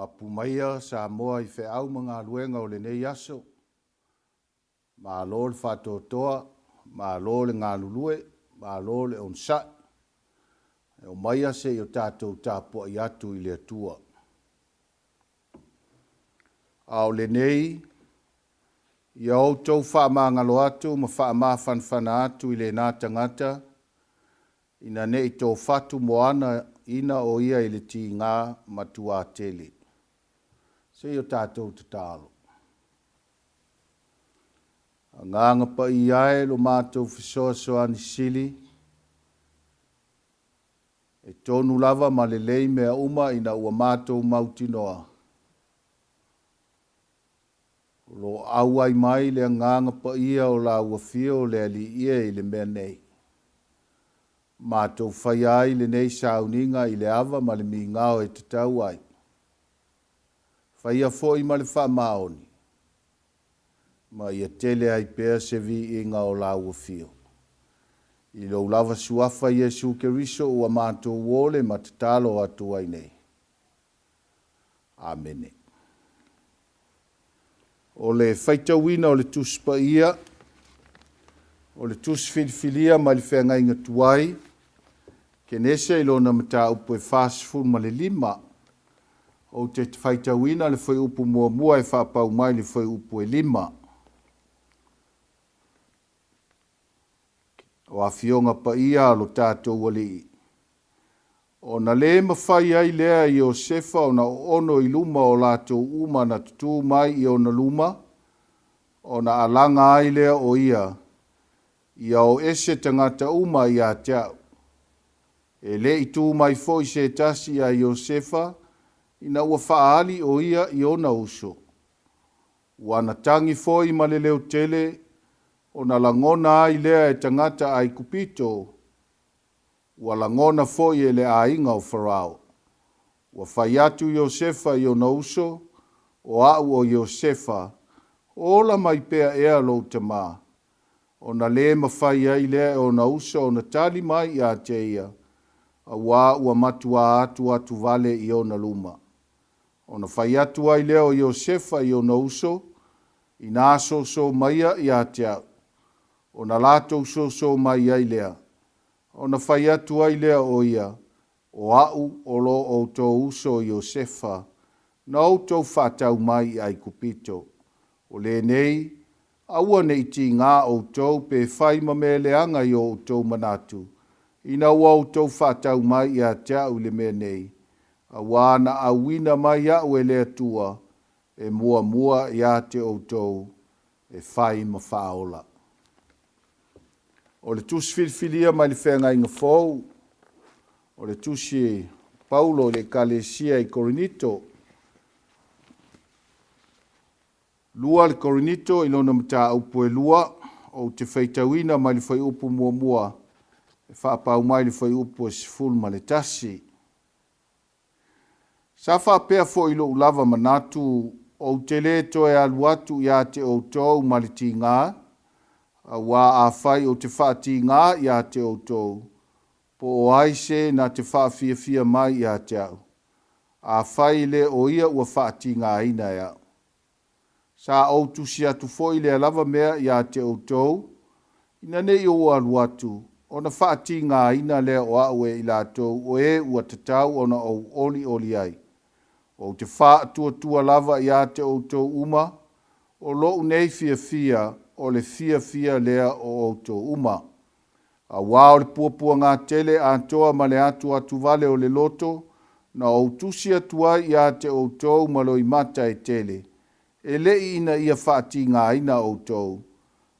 Mapu maia Samoa i feau ma galuega o lenei aso. Malo le faatoatoa, malo le galulue, malo le onosai. E omaia se i o tatou tapuai atu i le Atua. A o lenei, ia outou faamagalo atu ma faamafanafana atu i lena tagata ina ne i tofatu moana ina o ia i le tiga matua tele. Se i o tatou tatalo. Agaga Paia e lo matou fesoasoani sili, e tonu lava ma lelei mea uma ina ua matou mautinoa, o lo o auai mai le Agaga Paia o Lau Afio o le Alii e i le mea nei. Matou faia ai lenei sauniga i le ava ma le migao e tatau ai. Faia foi ma le faamaoni, ma ia tele ai pea se viiga o Lau Afio. I Lou lava Suafa Iesu Keriso ua matou ole ma tatalo atu ai nei. Amene. O le faitauina o le Tusi Paia, o le Tusi Filifilia mai le Feagaiga Tuai, Kenese i lona mataupu e 45. Ou te faitauina le fuaiupu muamua e faapau mai le fuaiupu e 5. O Afioga Paia a lo tatou Alii, ona le mafai ai lea e Iosefa ona oono i luma o latou uma na tutū mai i ona luma, ona alaga ai lea o ia, ia o ese tagata uma ia te au. E le i tu mai foi se tasi ia Iosefa, ina ua faaali o ia i ona uso. Ua na tagi foi ma le leo tele, ona lagona ai lea e tagata Aikupito, ua lagona foi e le aiga o Farao. Ua fai atu Iosefa i ona uso, O au o Iosefa, o ola mai pea ea lou tama? Ona le mafai ai lea e ona uso ona tali mai ia te ia, auā ua matuā atu atu vale i ona luma. Ona fai atu ai lea o Iosefa i ona uso, Inā soso maia ia te au. Ona latou soso mai ai lea. Ona fai atu ai lea o ia, O au o lo outou uso Iosefa, na outou faatau mai i Aikupito. O lenei, aua ne i tigā outou pe fai ma mea leaga i o outou manatu, ina ua outou faatau mai ia te au i le mea nei, auā na auina mai au e le Atua e muamua ia te outou e fai ma faaola. O le tusi filifilia mai le Feagaiga Fou, o le tusi Paulo i le Ekalesia i Korinito. 2 le Korinito i lona mataupu e 2, ou te faitauina mai le fuaiupu muamua e faapau mai le fuaiupu e 11. Sa faapea foi i lou lava manatu, ou te le toe alu atu ia te outou ma le tigā, auā afai ou te faatigā ia te outou, po o ai se na te faafiafia mai ia te au, afai e le o ia ua faatigāina e au. Sa ou tusi atu foi lea lava mea ia te outou, ina ne i ou alu atu, ona faatigaina lea o au e i latou o e ua tatau ona ou olioli ai. Ou te faatuatua lava ia te outou uma, o lou nei fiafia, o le fiafia lea o outou uma. Auā o le puapuaga tele atoa ma le atuatuvale o le loto, na ou tusi atu ai ia te outou ma loimata e tele, e le i ina ia faatigaina outou,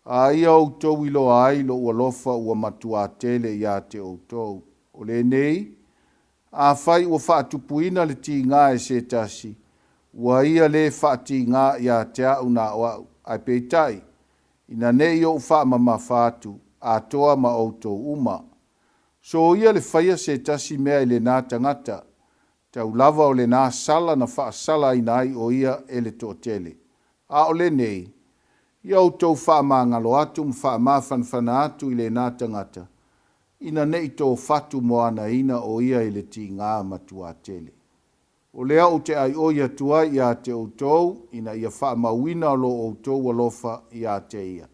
a ia outou iloa ai lou alofa ua matuā tele ia te outou. O lenei, afai ua faatupuina le tiga e se tasi, ua ia lē faatiga ia te au na o au, ae peitai, ina ne i ou faamamafa atu, atoa ma outou uma. Soia le faia se tasi mea i lenā tagata, tau lava o lenā sala na faasalaina ai o ia e le toatele. A o lenei, ia outou faamagalo atu ma faamafanafana atu i lenā tagata, ina ne i tofatu moanaina o ia i le tigā matuā tele. O lea ou te ʻaiʻoi atu ai iā te ʻoutou, ina ia faamauina lo ʻoutou alofa iā te ia.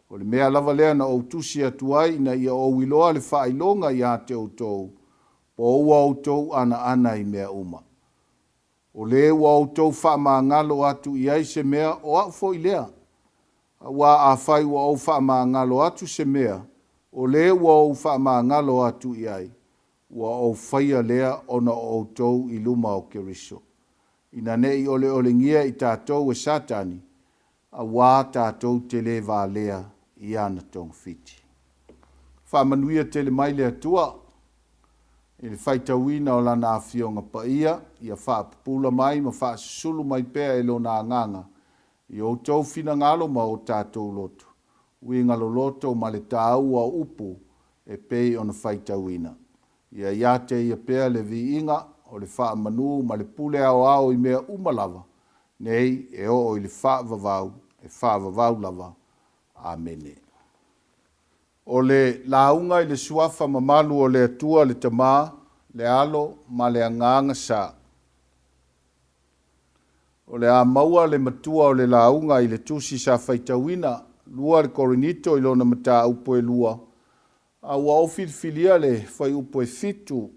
O le mea lava lea na ou tusi atu ai ina ia ou iloa le faailoga iā te ʻoutou, po ua ʻoutou ʻanaʻana i mea uma. O lē ua ʻoutou faamagalo atu i ai se mea, o aʻu foi lea. Auā afai ua ou faamagalo atu se mea, o lē ua ou faamagalo atu i ai, ua ou faia lea ona o ʻoutou i luma o Keriso. Ina ne i oleolengia i tatou e Satani, auā tatou te lē valea i ana togafiti. Faamanuia tele mai le Atua i le faitauina o Lana Afioga Paia, ia faapupula mai ma faasusulu mai pea e Lona Agaga i outou finagalo ma o tatou loto, uiga loloto ma le tāua o upu e pei ona faitauina. Ia iā te ia pea le viiga o le faamanu ma le pule aoao i mea uma lava, nei e oo i le faavavau, e faavavau lava. Amene. O le lauga i le Suafa mamalu o le Atua le Tama, le Alo ma le Agaga Sa. O le a maua le matua o le lauga i le tusi sa faitauina, 2 le Korinito i lona mataupu e lua, a ua ou filifilia le fuaiupu e fitu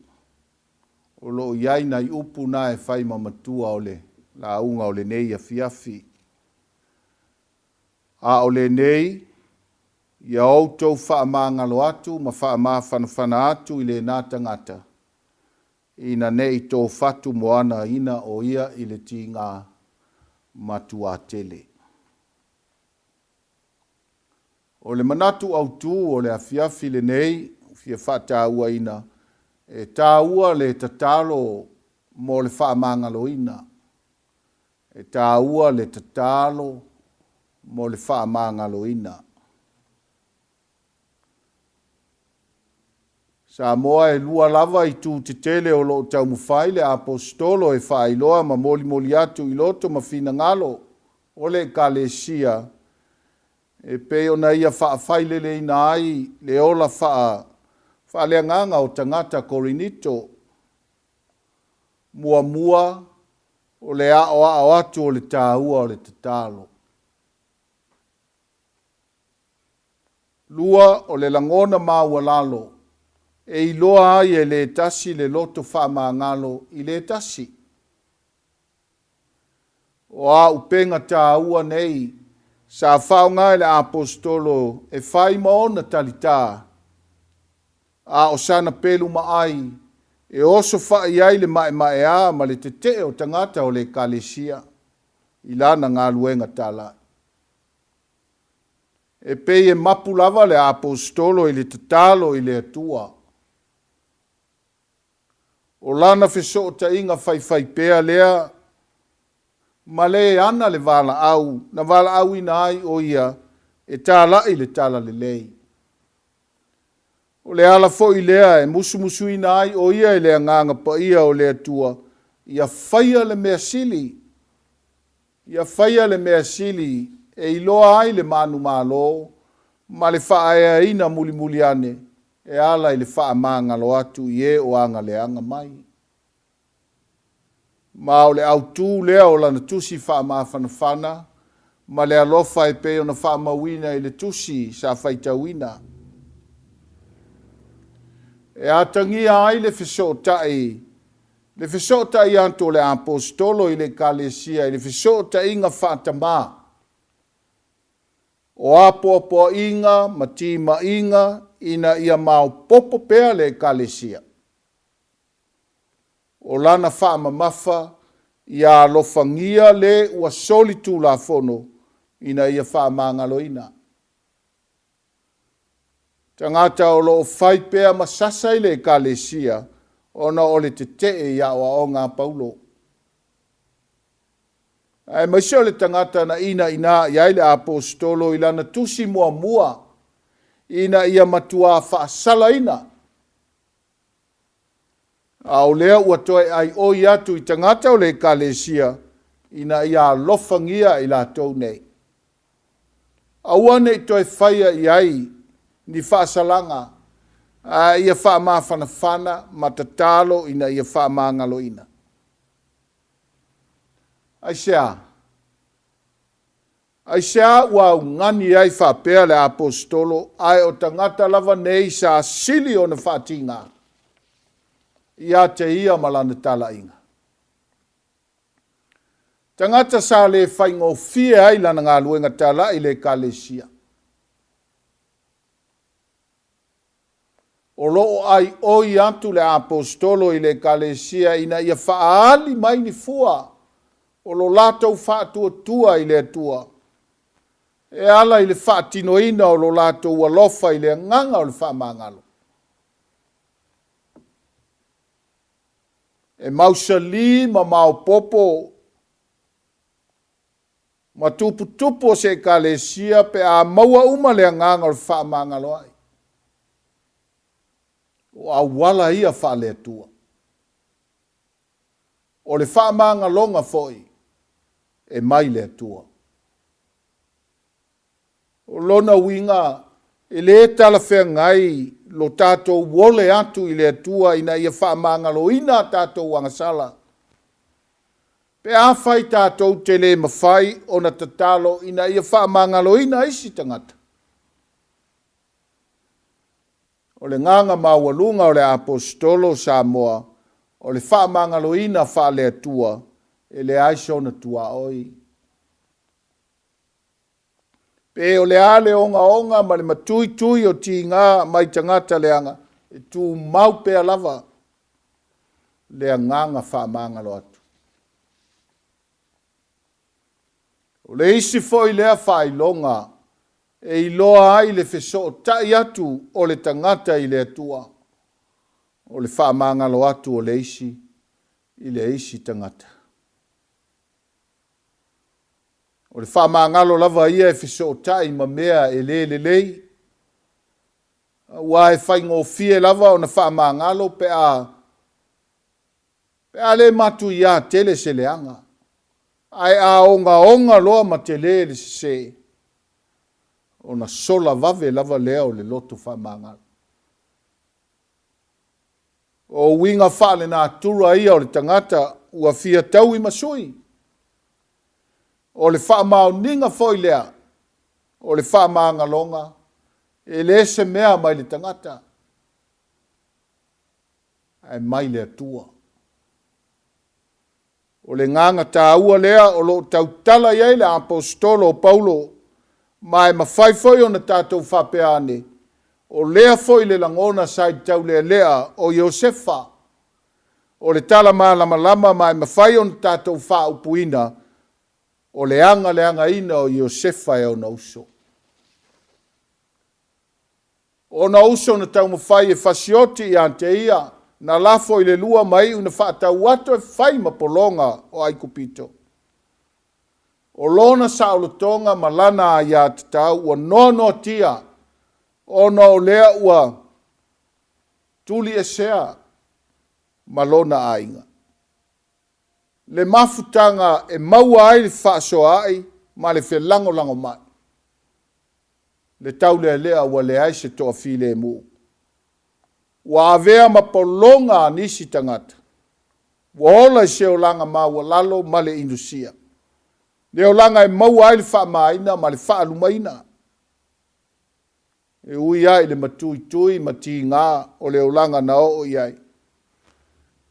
o lo o i ai nai upu na e fai ma matua o le lauga o lenei afiafi. A o lenei, ia outou faamagalo atu ma faamafanafana atu i lena tagata, ina ne i tofatu moanaina o ia i le tiga matuā tele. O le manatu autū o le afiafi lenei ua fia faatauaina, e taua le tatalo mo le faamagaloina. E taua le tatalo mo le faamagaloina. Samoa e lua lava itu tetele o lo o taumafai le Aposetolo e faailoa ma molimoli atu i loto ma finagalo o le Ekalesia e pei ona ia faafaileleina ai le ola faa faaleagaga o tagata Korinito. Muamua, o le aoao atu o le taua o le tatalo. 2, o le lagona maualalo e iloa ai e le tasi le loto faamagalo i le tasi. O a upega taua nei sa faaaoga e le Aposetolo e fai ma ona talitā, a o sana pelu maai e osofa'i ai le ma'ema'eā ma le tete'e o tagata o le Ekalesia i lana galuega tala'i. E pei e mapu lava le Aposetolo i le tatalo i le Atua. O lana fesootaiga faifaipea lea ma le ana le valaau na valaauina ai o ia e tala'i le talalelei. O le ala foi lea e musumusuina ai o ia e le Agaga Paia o le Atua ia faia le mea sili Ia faia le mea sili e iloa ai le manumalo ma le faaeaina mulimuli ane e ala i le faamagalo atu i e o agaleaga mai. Ma o le autū lea o lana tusi faamafanafana ma le alofa e pei ona faamauina i le tusi sa faitauina. E atagia ai le fesootai Le fesootai atu o le Aposetolo i le Ekalesia i le fesootaiga faatamā, o apoapoaiga ma timaiga ina ia maopoopo pea le Ekalesia. O lana faamamafa ia alofagia le ua soli tulafono ina ia faamagaloina. Tagata o lo o fai pea ma sasa i le Ekalesia ona o le tetee i aoaoga a Paulo. Aemaise o le tagata na inaina i ai le Aposetolo i lana tusi muamua ina ia matuā faasalaina. A o lea ua toe aioi atu i tagata o le Ekalesia ina ia alofagia i latou nei. Aua ne i toe faia i ai ni faasalaga, a ia faamafanafana ma tatalo ina ia faamagaloina. Aisea? Aisea ua augani ai faapea le Aposetolo ae o tagata lava nei sa sili ona faatiga ia te ia ma lana talaiga? Tagata sa le faigofie ai lana galuega talai i le Ekalesia. O lo o aioi atu le Aposetolo i le Ekalesia ina ia faaali mai ni fua o lo latou faatuatua i le Atua e ala i le faatinoina o lo latou alofa i le agaga o le faamagalo. E mausali ma maopoopo ma tuputupu o se Ekalesia pe a maua uma le agaga o le fefaamagaloa'i. O auala ia faale-Atua. O le faamagaloga foi e mai le Atua. O lona uiga, e lē talafeagai lo tatou ole atu i le Atua ina ia faamagaloina a tatou agasala, pe afai tatou te le mafai ona tatalo ina ia faamagaloina isi tagata. O le gaga maualuga o le Aposetolo o Samoa, o le faamagaloina faale-Atua, e leai sona tuaoi. Pe o le a le ogaoga ma le matuitui o tiga mai tagata leaga, e tumau pea lava le agaga faamagalo atu. O le isi foi lea faailoga e iloa ai le fesootai atu o le tagata i le Atua, o le faamagalo atu o le isi i le isi tagata. O le faamagalo lava ia e fesootai ma mea e le lelei, aua e faigofie lava ona faamagalo pe a pe a le matuiā tele se leaga, ae a ogaoga loa ma tele le sese, ona sola vave lava lea o le loto faamagalo. O uiga faalenatura ia o le tagata ua fia taui ma sui. O le faamaoniga foi lea o le faamagaloga e le se mea mai le tagata, ae mai le Atua. O le gaga taua lea o lo o tautala i ai le Aposetolo o Paulo, ma e mafai foi ona tatou faapea ane, o lea foi le lagona sa i le taulealea o Iosefa. O le tala malamalama ma e mafai ona tatou faaupuina, o le agaleagaina o Iosefa e ona uso. Ona uso na taumafai e fasioti ia te ia, na lafo i le lua ma iu na faatau atu e fai ma pologa o Aikupito. O lona saolotoga ma lana aiatatau ua noanoatia ona o lea ua tuliesea ma lona aiga. Le mafutaga e maua ai le fefaasoaai ma le felagolagomai. Le taulealea ua leai se toafilemu. Ua avea ma pologa a nisi tagata. Ua ola i se olaga maualalo ma le inusia. Le olaga e maua ai le faamaina ma le faalumaina. E ui lava i le matuitui ma tiga o le olaga na oo i ai,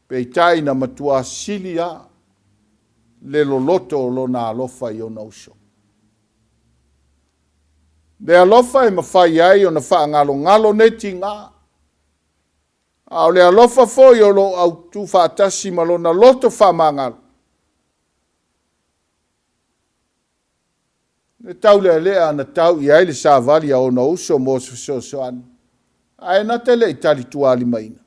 peitai na matua sili lava le loloto o lona alofa i ona uso. Le alofa e mafai ai ona faagalogalo nei tiga, a o le alofa foi o lo o autu faatasi ma lona loto faamagalo. Le taulealea na tau i ai le savali a ona uso mo se fesoasoani, ae na te le i talitualimaina.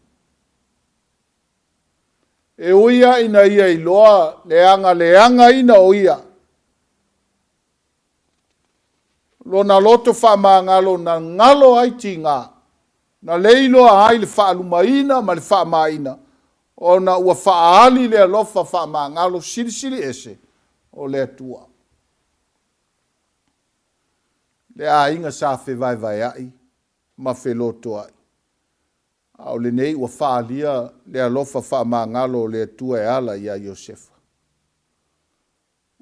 E ui lava ina ia iloa le agaleagaina o ia, lona loto faamagalo na galo ai tiga, na le iloa ai le faalumaina ma le faamaina, ona ua faaali le alofa faamagalo silisili ese o le Atua. Le aiga sa fevaevaea'i ma felotoa'i, a o lenei ua faaalia le alofa faamagalo o le Atua e ala iā Iosefa.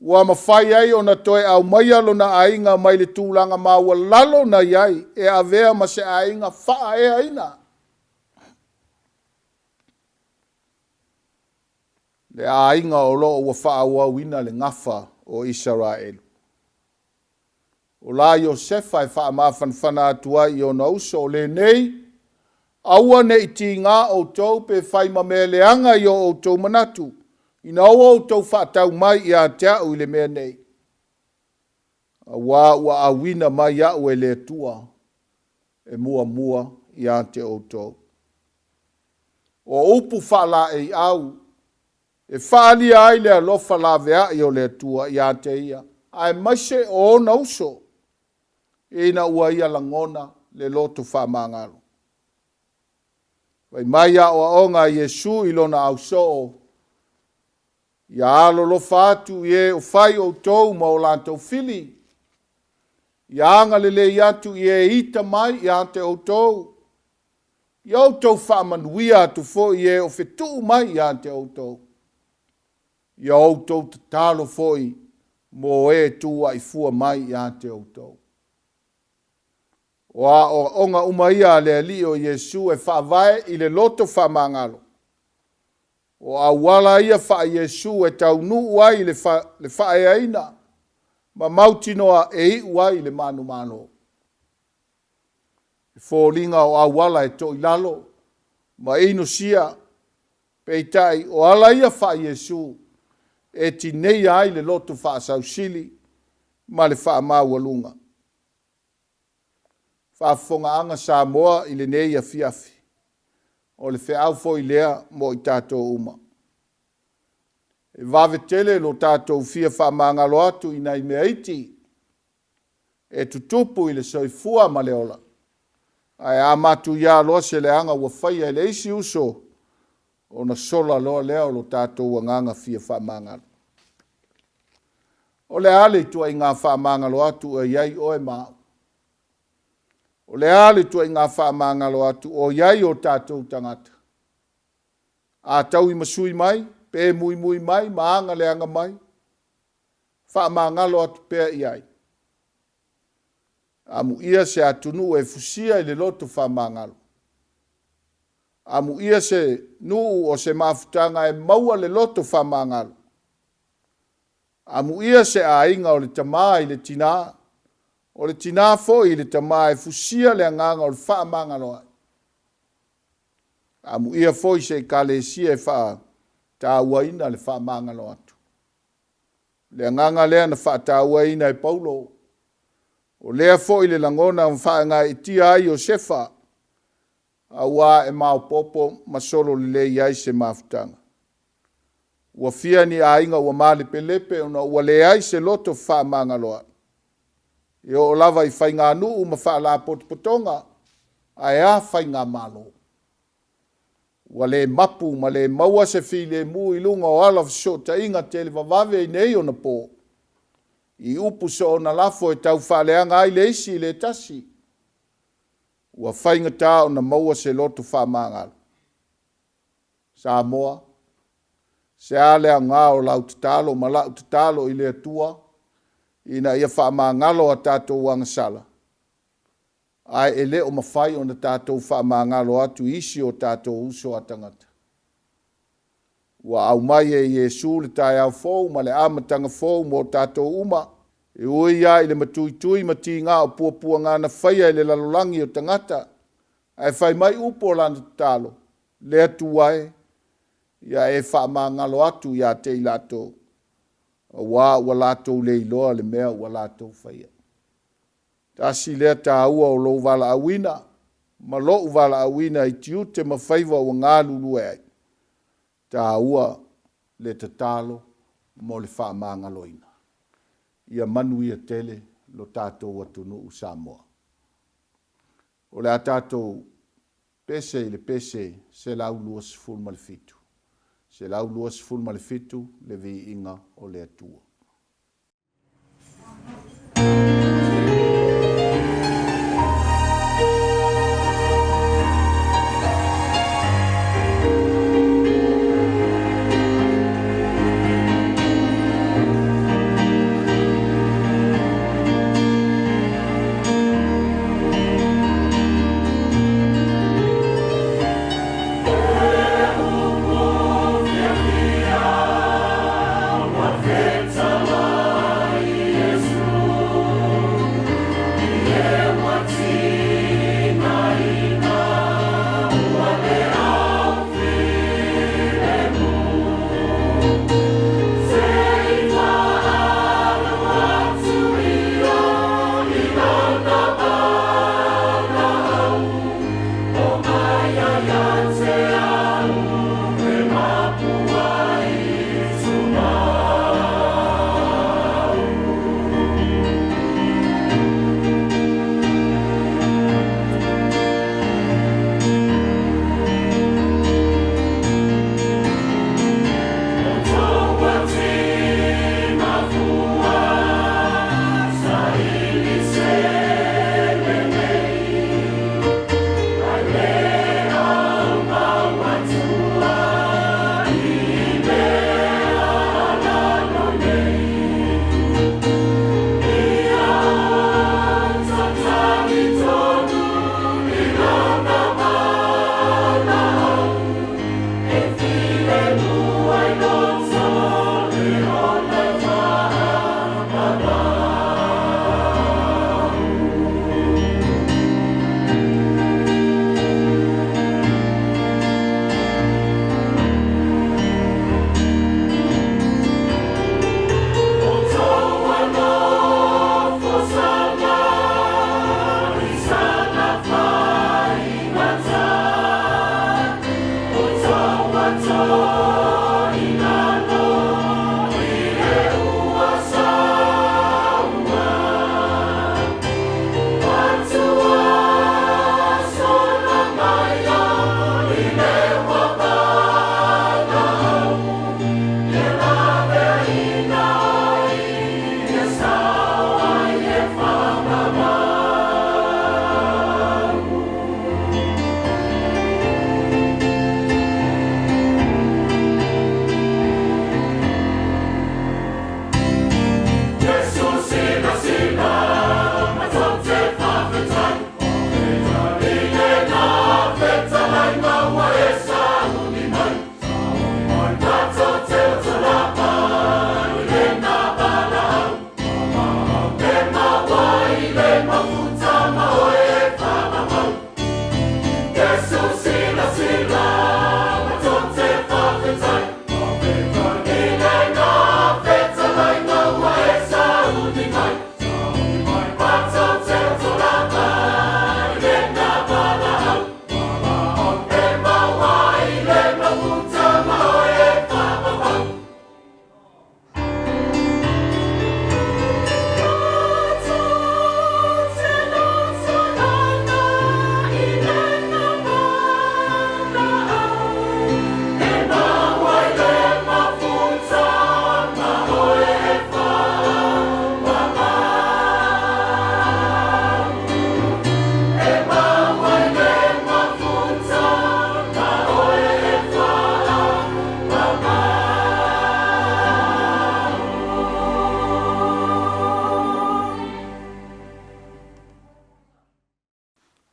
Ua mafai ai ona toe aumaia lona aiga mai le tulaga maualalo na i ai e avea ma se aiga faaeaina. Le aiga o lo o ua faaauauina le gafa o Isaraelu. O la Iosefa e faamafanafana atu ai i ona uso, o lenei, aua ne i tiga outou pe fai ma mea leaga i o outou manatu, ina ua outou faatau mai ia te au i le mea nei, aua ua auina mai au e le Atua e muamua ia te outou. O upu faalaeiau e faaalia ai le alofa laveai o le Atua ia te ia, aemaise o ona uso, ina ua ia lagona le loto faamagalo. Fai mai aoaoga a Iesu i lona ausoo, Ia alolofa atu i e o fai outou ma o latou fili, ia agalelei atu i e ita mai ia te outou, Ia outou faamanuia atu foi i e o fetuu mai ia te outou. Ia outou tatalo foi mo e tuuai fua mai ia te outou. O aoaoga uma ia a le Alii o Iesu e faavae i le loto faamagalo. O auala ia faa-Iesu e taunuu ai i le, fa, le faaeaina ma mautinoa e iu ai i le manumalo. E foliga o auala e toilalo ma inosia, peitai o ala ia faa-Iesu e tineia ai le loto faasausili ma le faamaualuga. Faafofogaaga Samoa i lenei afiafi, o le feau foi lea mo i tatou uma. E vave tele lo tatou fia faamagalo atu i nai mea iti e tutupu i le soifua ma le ola, ae a matuia loa se leaga ua faia e le isi uso, ona sola loa lea o lo tatou agaga fia faamagalo. O le a le ituaiga faamagalo atu o i ai oe ma au? O le a le ituaiga faamagalo atu o i ai o tatou tagata? A tauimasui mai, pe muimui mai ma aga leaga mai, faamagalo atu pea i ai. Amuia se atunuu e fusia i le loto faamagalo. Amuia se nuu o se mafutaga e maua le loto faamagalo. Amuia se aiga o le tama i le tinā, o le tinā foi i le tama e fusia le agaga o le faamagaloai. Amuia foi se Ekalesia e faatauaina le faamagalo atu. Le agaga lea na faatauaina e Paulo. O lea foi le lagona na faagaeetia ai Iosefa, auā e maopoopo ma solo lelei ai se mafutaga. Ua fia ni aiga ua malepelepe ona ua leai se loto fefaamagaloai. E oo lava i faiganuu ma faalapotopotoga, ae a faigamalo? Ua le mapu ma le maua se filemu i luga o ala o fesootaiga televavave i nei ona po, i upu soona lafo e tau faaleaga ai le isi i le tasi. Ua faigata ona maua se loto faamagalo. Samoa, se a le aoga o lau tatalo ma la'u tatalo i le Atua ina ia faamagalo a tatou agasala, ae e le o mafai ona tatou faamagalo atu i isi o tatou uso a tagata. Ua aumai e Iesu le taeao fou ma le amataga fou mo tatou uma, e ui lava i le matuitui ma tiga o puapuaga na faia e le lalolagi o tagata, ae fai mai upu o lana tatalo, Le Atua e, ia e faamagalo atu ia te i latou, auā ua latou le iloa le mea ua latou faia. Tasi lea taua o lou valaauina ma lo'u valaauina i tiute ma faiva ua galulue ai. Taua le tatalo mo le faamagaloina. Ia manuia tele lo tatou atunuu Samoa. O le a tatou pese i le pese 127. 127 le viiga o le Atua.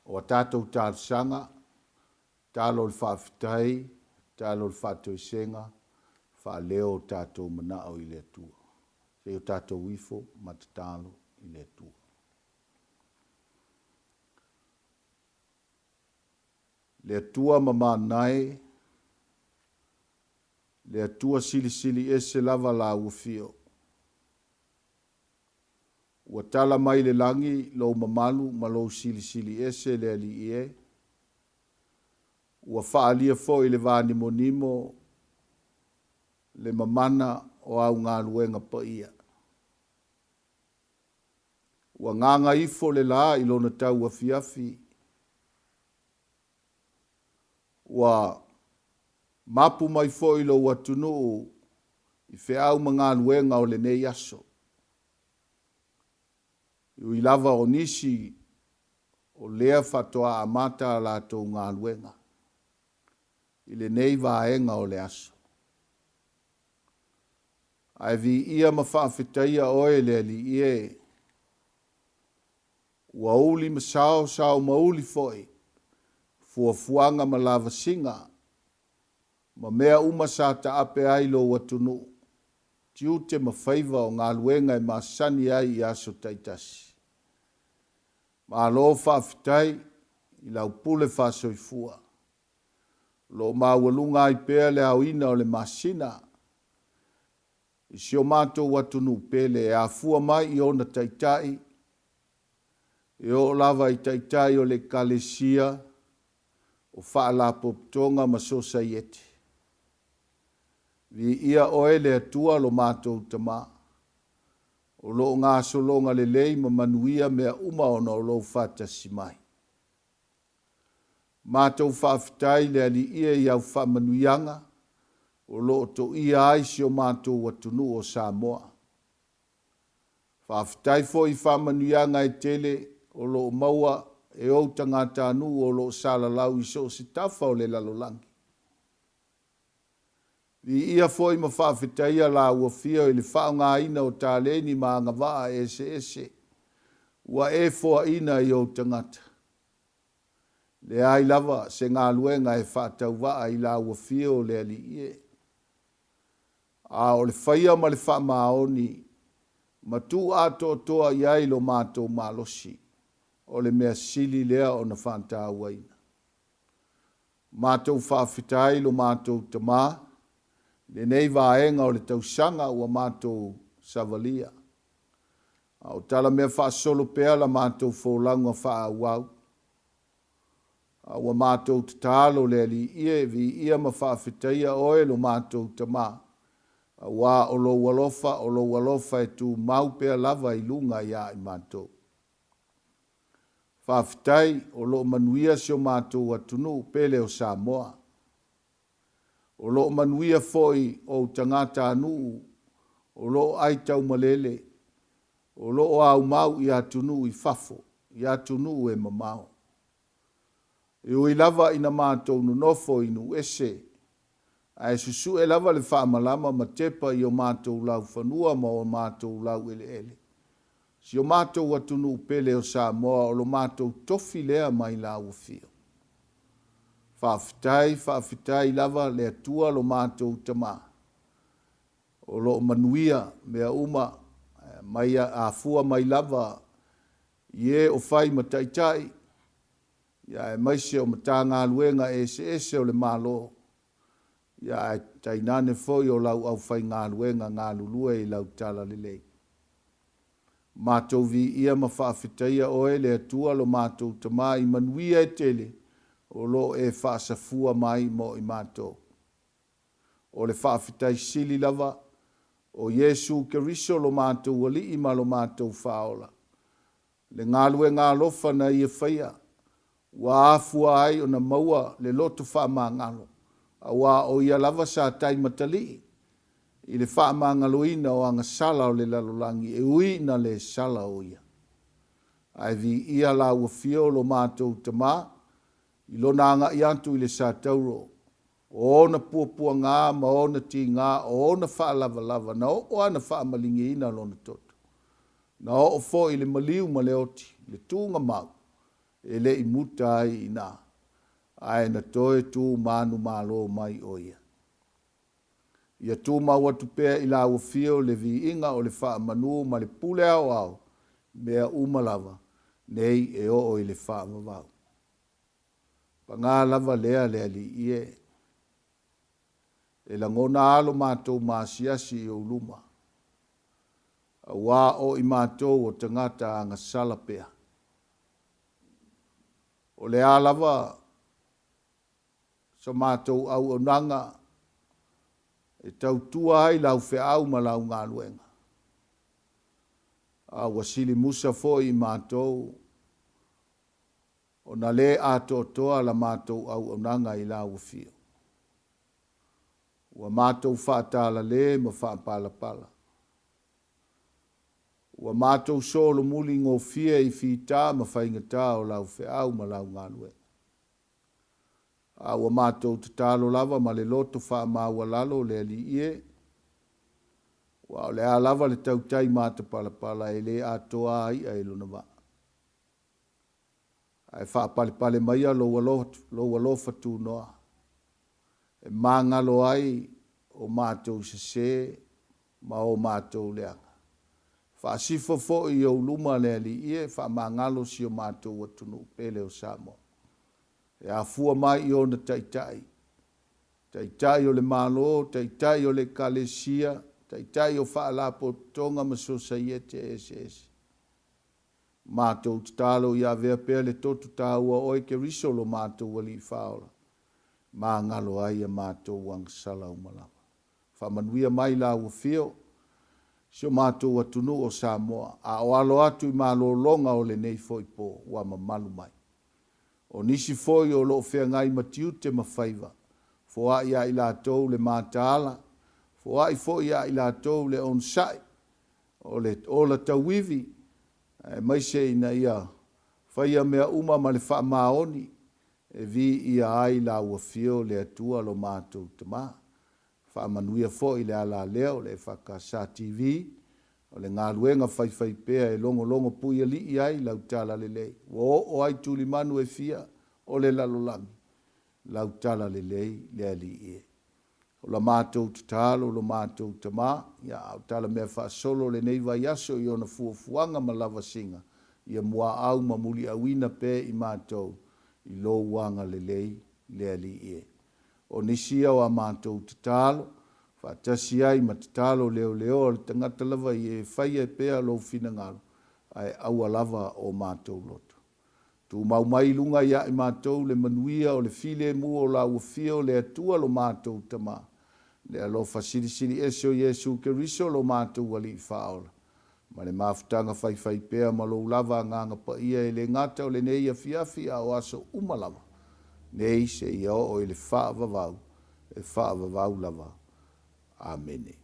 O a tatou talosaga, talo o le faafetai, talo o le faatoesega, faaleo o tatou manao i le Atua. Se i o tatou ifo ma tatalo i le Atua. Le Atua mamana e, le Atua silisili ese lava Lau Afio. Ua tala mai le lagi Lou mamalu ma Lou silisili ese le Alii e. Ua faaalia foi le va nimonimo le mamana o Au galuega paia. Ua gagaifo le la i lona tau afiafi. Ua mapu mai foi lou atunuu i feau ma galuega o lenei aso. E ui lava o nisi o lea faatoa amata a latou galuega i lenei vaega o le aso. Ae viia ma faafetaia oe le Alii e, ua uli ma sao, sao ma uli foi fuafuaga ma lavasiga ma mea uma sa taape ai lou atunuu, tiute ma faiva o galuega e masani ai i aso taitasi. Malo faafetai i lau pule faasoifua. O lo o maualuga ai pea le aoina o le masina i si o matou atunuu pele e afua mai i ona taitai, e oo lava i taitai o le Ekalesia, o Faalapotopotoga ma Sosaiete. Viia oe le Atua lo matou Tama, o lo o gasologa lelei ma manuia mea uma ona o lou faatasi mai. Matou faafetai le Alii e i au faamanuiaga o lo o toia ai si o matou atunuu o Samoa. Faafetai foi i faamanuiaga e tele o lo o maua e ou tagatanuu o lo o salalau i so o se tafa o le lalolagi. Viia foi ma faafetaia la Afio i le faaaogaina o taleni ma agavaa eseese ua e foaina i ou tagata. Leai lava se galuega e faatauvaa i lau Afio le Alii e. A o le faia ma le faamaoni ma tuu atoatoa i ai lo matou malosi, o le mea sili lea ona faatauaina. Matou faafetai lo matou Tama i lenei vaega o le tausaga ua matou savalia. A o talamea faasolo pea la matou folauga faaauau. A ua matou tatalo le Alii e viia ma faafetaia Oe lo matou Tama, auā o Lou alofa, o Lou alofa e tumau pea lava i luga iā i matou. Faafetai o lo o manuia si o matou atunuu pele o Samoa. O lo o manuia foi ou tagatanuu o lo o aitaumalele, o lo o aumau i atunuu i fafo, i atunuu e mamao. E ui lava ina matou nonofo i nuu ese, ae susue lava le faamalama ma tepa i o matou laufanua ma o matou laueleele. Si o matou atunuu pele o Samoa o lo matou tofi lea mai lau afio. Faafetai, faafetai lava le Atua lo matou Tama, o lo o manuia mea uma mai afua mai lava i e o fai ma taitai, ia aemaise o Matagaluega eseese o le Malo, ia ae tainane foi o lau aufaigaluega galulue i lau talalelei. Matou viia ma faafetaia Oe le Atua lo matou Tama i manuia e tele o lo o e faasafua mai mo i matou. O le faafetai sili lava o Iesu Keriso lo matou Alii ma lo matou Faaola, le galuega alofa na Ia faia, ua afua ai ona maua le loto faamagalo, auā o Ia lava sa taimatalii i le faamagaloina o agasala o le lalolagi e ui ina le sala o Ia. Ae viia Lau Afio lo matou Tama i Lona agai atu i le satauro, o Ona puapuagā ma Ona tigā, o Ona faalavalava, na oo lava na faamaligiina Lona toto. Na oo foi i le maliu ma le oti, le tugamau, e le i muta ai i ina, ae na toe tu manumalo mai o ia. Ia tumau atu pea i lau afio le viiga o le faamanu ma le pule aoao i mea uma lava, nei e oo i le faavavau. Paga lava lea le Alii e! E lagona lava lo matou maasiasi i ou luma, auā o i matou o tagata agasala pea. O le a lava so matou auaunaga e tautua ai lau feau ma lau galuega, a ua silimusa foi i matou ona le atoatoa la matou auaunaga i lau afio. Ua matou faatalale ma faapalapala. Ua matou solomuli gofie i fita ma faigata o lau feau ma lau galuega. A ua matou tatalo lava ma le loto faamaualalo le Alii e, aua o le a lava le tautai matapalapala e le atoa a i'a i lona vaa. Ae faapalepale maia lou alofa tunoa e magalo ai o matou sese ma o matou leaga. Faasifo foi i ou luma le Alii e, faamagalo si o matou atunuu pele o Samoa. E afua mai i ona taitai, taitai o le Malo, taitai o le Ekalesia, taitai o faalapotopotoga ma sosaiete eseese. Matou tatalo ia avea pea le toto taua o Oe Keriso lo matou Alii Faaola, magalo ai a matou agasala uma lava. Faamanuia mai Lau Afio si o matou atunuu o Samoa, a o alo atu i malologa o lenei foi po ua mamalu mai. O nisi foi o lo o feagai ma tiute ma faiva, foai ia i latou le mataala, foai foi ia i latou le onosai, o le ola tauivi, aemaise ina ia faia mea uma ma le faamaoni e viia ai Lau Afio le Atua lo matou Tama. Faamanuia foi le alalea o le EFKS TV, o le galuega faifaipea e logologo puialii ai lau talalelei, ua oo ai tulimanu e fia o le lalolagi, lau talalelei le Alii e. O la matou tatalo, lo matou Tama, ia, a o tala mea faasolo o lenei vaiaso i ona fuafuaga ma lavasiga, ia muaau ma muliauina pea i matou i lou agalelei le Alii e. O nisi ia o a matou tatalo, faatasi ai ma tatalo leoleoa o le tagata lava ia e faia pea lou finagalo, ae aua lava o matou loto. Tumau mai i luga ia i matou le manuia o le filemu o la ua fia o le Atua lo matou Tama, le alofa silisili ese o Iesu Keriso lo matou Alii Faaola, ma le mafutaga faifaipea ma lou lava Agaga Paia e le gata o lenei afiafi a o aso uma lava, nei seia oo i le faavavau, e faavavau lava. Amene.